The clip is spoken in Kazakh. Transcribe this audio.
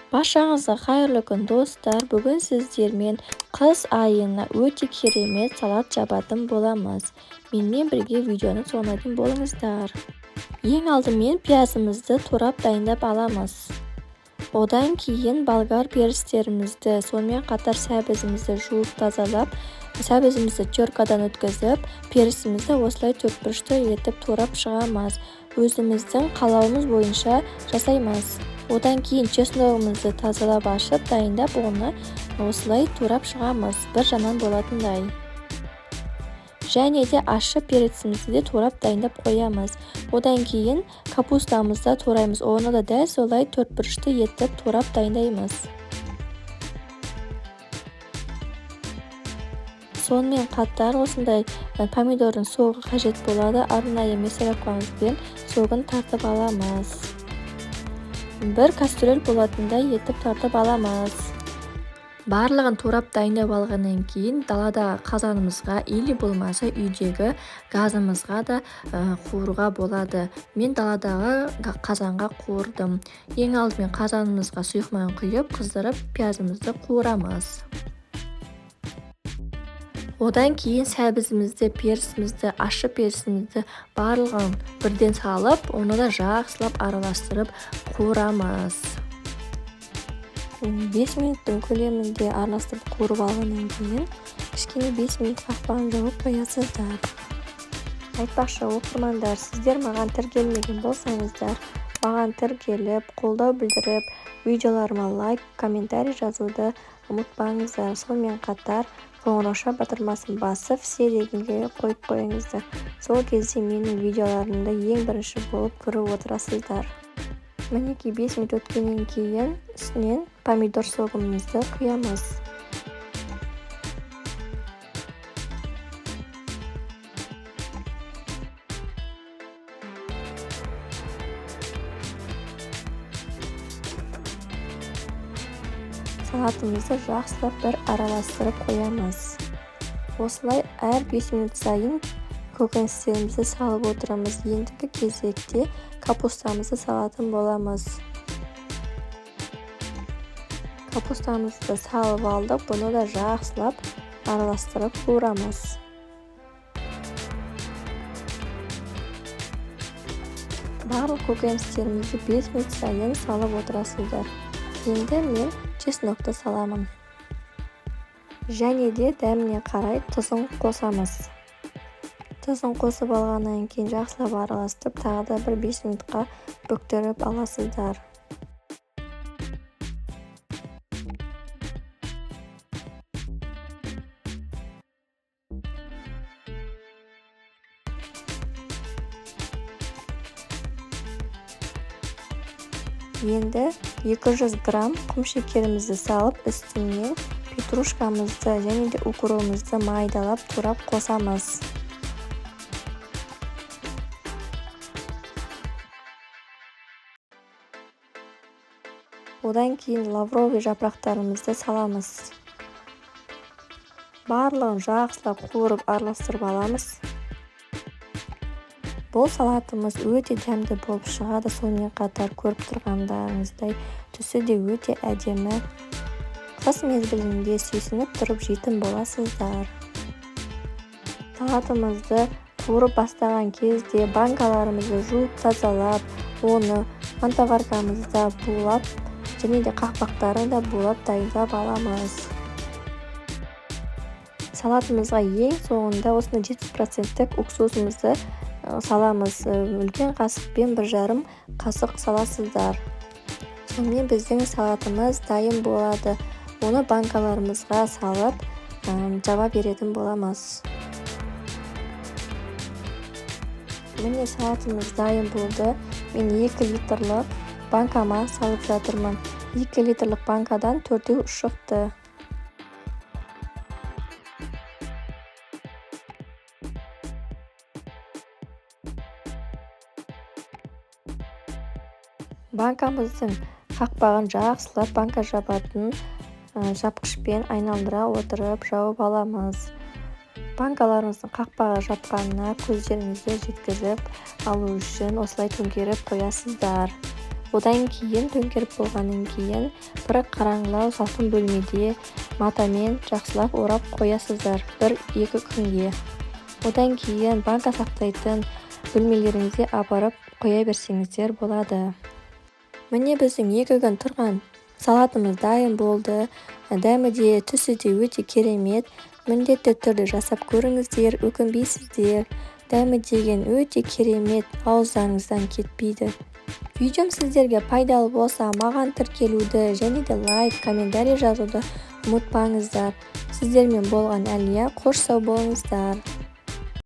Баршаңызға қайырлы күн, достар! Бүгін сіздермен қыс айына өте керемет салат жабатын боламыз. Менімен бірге видеоның соңына дейін болыңыздар. Ең алдымен пиязымызды турап дайындап аламыз. Одан кейін болгар перістерімізді, сонымен қатар сәбізімізді жуып тазалап, сәбізімізді теркадан өткізіп, перісімізді осылай төртбұрышты етіп турап шығамыз. Өзіміздің қалауымыз бойынша жасаймыз. Одан кейін чесногымызды тазалап ашып, дайындап, оны осылай турап шығамыз, бір жанан болатындай. Және де ащы перецімізді де турап дайындап қоямыз. Одан кейін капустамызды тураймыз. Оны да дәл солай төртбұрышты етіп турап дайындаймыз. Сонымен қатар осындай помидордың согы қажет болады. Арнайы мясорубкамызбен согын тартып аламыз. Бір кастрюль болатындай етіп тартып аламыз. Барлығын турап дайындап алғаннан кейін далада қазанымызға или болмаса үйдегі газымызға да қуыруға болады. Мен даладағы қазанға қуырдым. Ең алдымен қазанымызға сұйық майын құйып, қыздырып, пиязымызды қуырамыз. Одан кейін сәбізімізді, перісімізді, ащы перісімізді барлығын бірден салып, оны да жақсылап араластырып қуырамыз. 5 минуттың көлемінде араластырып қуырып алғаннан кейін кішкене 5 минут қақпағын жауып қоясыздар. Айтпақшы, оқырмандар, сіздер маған тіркелмеген болсаңыздар, маған тіркеліп, қолдау білдіріп, видеоларыма лайк, комментарий жазуды ұмытпаңыздар. Сонымен қатар қоңырауша батырмасын басып, все дегенге қойып қойыңыздар. Сол кезде менің видеоларымды ең бірінші болып көріп отырасыздар. Мінекей 5 минут өткеннен кейін үстінен помидор согымызды құямыз. Салатымызды жақсылап бір араластырып қоямыз. Осылай әр 5 минут сайын көкөністерімізді салып отырамыз. Ендігі кезекте капустамызды салатын боламыз. Капустамызды салып алдық, бұны да жақсылап араластырып қуырамыз. Барлық көкөністерімізді 5 минут сайын салып отырасыздар. Енді мен чеснокты саламын. Және де дәміне қарай тұзын қосамыз. Тұзын қосып алғаннан кейін жақсылап араластырып, тағы да бір 5 минутқа бүктіріп аласыздар. Енді 200 грамм құм шекерімізді салып, үстінен петрушкамызды және де укробымызды майдалап турап қосамыз. Одан кейін лавровый жапырақтарымызды саламыз. Барлығын жақсылап қуырып араластырып аламыз. Бұл салатымыз өте дәмді болып шығады, сонымен қатар көріп тұрғандарыңыздай түсі де өте әдемі. Қыс мезгілінде сүйсініп тұрып жейтін боласыздар. Салатымызды қуырып бастаған кезде банкаларымызды жуып тазалап, оны мантоваркамызда булап және де қақпақтарын да булап дайындап аламыз. Салатымызға ең соңында осындай 70% уксусымызды саламыз. Үлкен қасықпен бір жарым қасық саласыздар. Сонымен біздің салатымыз дайын болады. Оны банкаларымызға салып, жаба беретін боламыз. Міне салатымыз дайын болды. Мен 2 литрлік банкама салып жатырмын. 2 литрлік банкадан 4 шықты. Банкамыздың қақпағын жақсылап банка жабатын жапқышпен айналдыра отырып жауып аламыз. Банкаларымыздың қақпағы жапқанына көздеріңізді жеткізіп алу үшін осылай төңкеріп қоясыздар. Одан кейін, төңкеріп болғаннан кейін, бір қараңғылау, салқын бөлмеде матамен жақсылап орап қоясыздар 1-2 күнге. Одан кейін банка сақтайтын бөлмелеріңізге апарып қоя берсеңіздер болады. Міне, біздің 2 күн тұрған салатымыз дайын болды. Дәмі де, түсі де өте керемет. Міндетті түрде жасап көріңіздер, өкінбейсіздер. Дәмі деген өте керемет, ауыздарыңыздан кетпейді. Видеом сіздерге пайдалы болса, маған тіркелуді және де лайк, комментарий жазуды ұмытпаңыздар. Сіздермен болған Әлия. Қош, сау болыңыздар.